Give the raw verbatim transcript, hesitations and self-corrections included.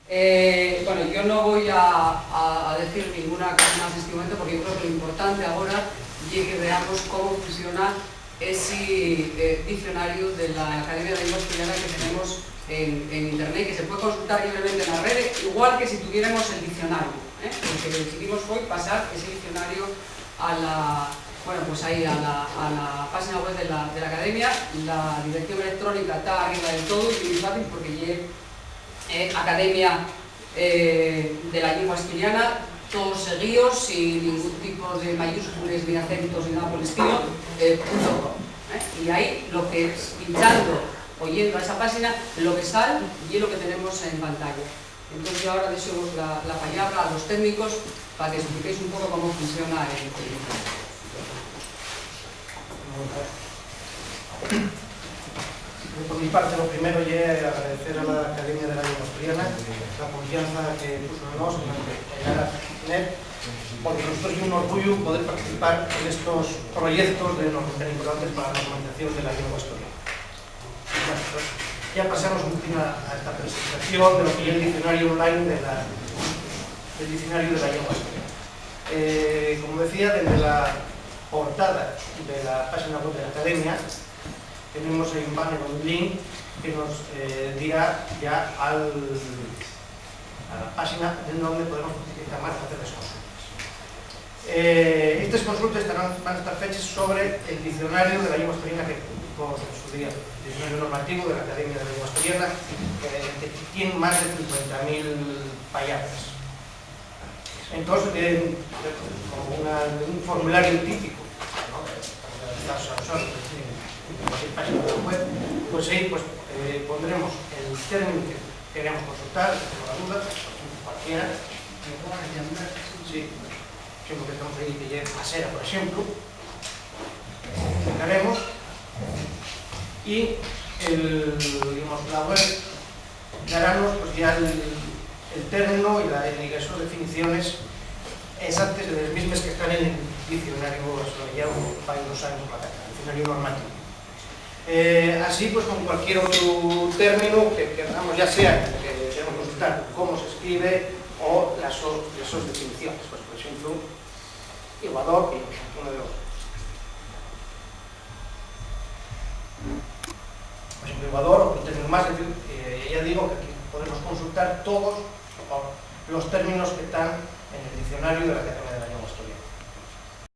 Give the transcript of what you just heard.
Eh, bueno, yo no voy a, a- a decir ninguna cosa más en este momento, porque yo creo que lo importante ahora es que veamos cómo funciona ese, eh, diccionario de la Academia de Lengua Asturiana que tenemos en, en Internet, que se puede consultar libremente en las redes, igual que si tuviéramos el diccionario, ¿eh? Lo que decidimos fue pasar ese diccionario a la, bueno, pues ahí a la, a la página web de la, de la Academia. La dirección electrónica está arriba del todo y es muy fácil porque ye, eh, Academia, eh, de la Llingua Asturiana, todos seguíos, sin ningún tipo de mayúscules, ni acentos, ni nada por el estilo, eh, punto com, ¿eh? Y ahí lo que, pinchando, oyendo a esa página, lo que sale y es lo que tenemos en pantalla. Entonces yo ahora dexo la, la palabra a los técnicos para que expliquéis un poco cómo funciona el, el Por mi parte, lo primero ye agradecer a la Academia de la Lengua Asturiana la confianza que puso en nós, en, en Arab Net, porque nosotros ye un orgullo poder participar en estos proyectos de norm-, tan importantes para la normalización de la lengua asturiana. Bueno, pues, ya pasamos un poquito a, a esta presentación de lo que es el diccionario online de la, del diccionario de la lengua asturiana. Eh, como decía, desde la portada de la página web de la Academia, tenemos ahí un banner, un link que nos, eh, dirá ya al, a la página de donde podemos utilizar más para hacer las consultas. Eh, estes consultes estarán, van a estar feches sobre el diccionario de la lengua asturiana que publicó en su día, el diccionario normativo de la Academia de la Lengua Asturiana, que, que tiene más de cincuenta mil palabras. Entonces, eh, como una, un formulario típico, ¿no? Para realizarse a usar en cualquier página de la web, pues ahí, pues, eh, pondremos el término que queremos consultar, por la duda, cualquiera. Sí, siempre que estamos ahí, que lleve pasera, por ejemplo, clicaremos y el, digamos, la web darános, pues, ya el, el término y la, y las definiciones exactas, las mismas que están en el diccionario, ya fai unos años para acá, el diccionario normativo. Eh, así, pues, con cualquier otro término que queramos, ya sea que queremos consultar cómo se escribe o las so-, las sos definiciones, pues, por ejemplo, iguador, que es uno de los Por ejemplo, iguador, un término más, es decir, eh, ya digo que aquí podemos consultar todos los términos que están en el diccionario de la Academia